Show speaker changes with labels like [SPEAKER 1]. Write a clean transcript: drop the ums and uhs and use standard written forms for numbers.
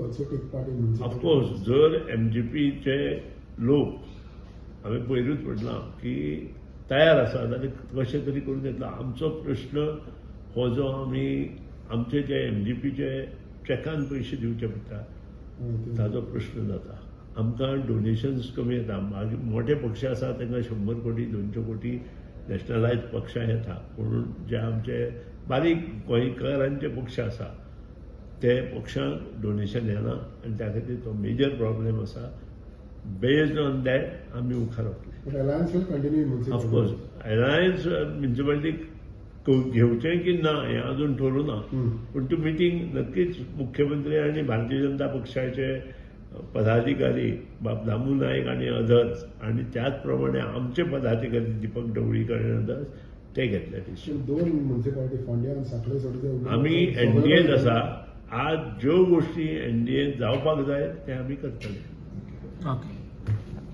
[SPEAKER 1] also take part in municipality?
[SPEAKER 2] Of course, जर एमजीपीचे लोक, हांवें पयरूच म्हटलां की तयार आसा जाल्यार कशें तरी करून घेतला. आमचो प्रश्न हो जो आमी आमचे जे एमजीपीचे चॅकान पयशे दिवचे पडटा, ताजो प्रश्न जाता. आमकां डोनेशन्स कमी येता. मागीर मोठे पक्ष आसा, तांकां 100 कोटी, 200 कोटी नॅशनलायज पक्षां येता, पूण जे आमचे बारीक गोंयकारांचे पक्ष आसा, ते पक्षांक डोनेशन येना आनी त्या खातीर तो मेजर प्रॉब्लेम आसा. बेज्ड ऑन that आमी मुखार वतले.
[SPEAKER 1] But alliance will continue in municipality.
[SPEAKER 2] Of course, alliance municipality घेवचें की ना हें अजून ठरू ना, पूण ती मिटींग नक्कीच मुख्यमंत्री आनी भारतीय जनता पक्षाचे पदाधिकारी बाब दामू नायक आनी अदर्स आणि त्याच प्रमाणे आमचे पदाधिकारी दीपक ढवळीकर आनी अदर्स ते घेतले डिसिजन.
[SPEAKER 1] दोन म्युन्सिपालिटी, फोंड्या आनी सांखळे सोडून.
[SPEAKER 2] आमी एनडीएत आसा. आज ज्यो गोष्टी एनडीएन जावपाक जाय, ते आमी करतले.
[SPEAKER 3] ओके.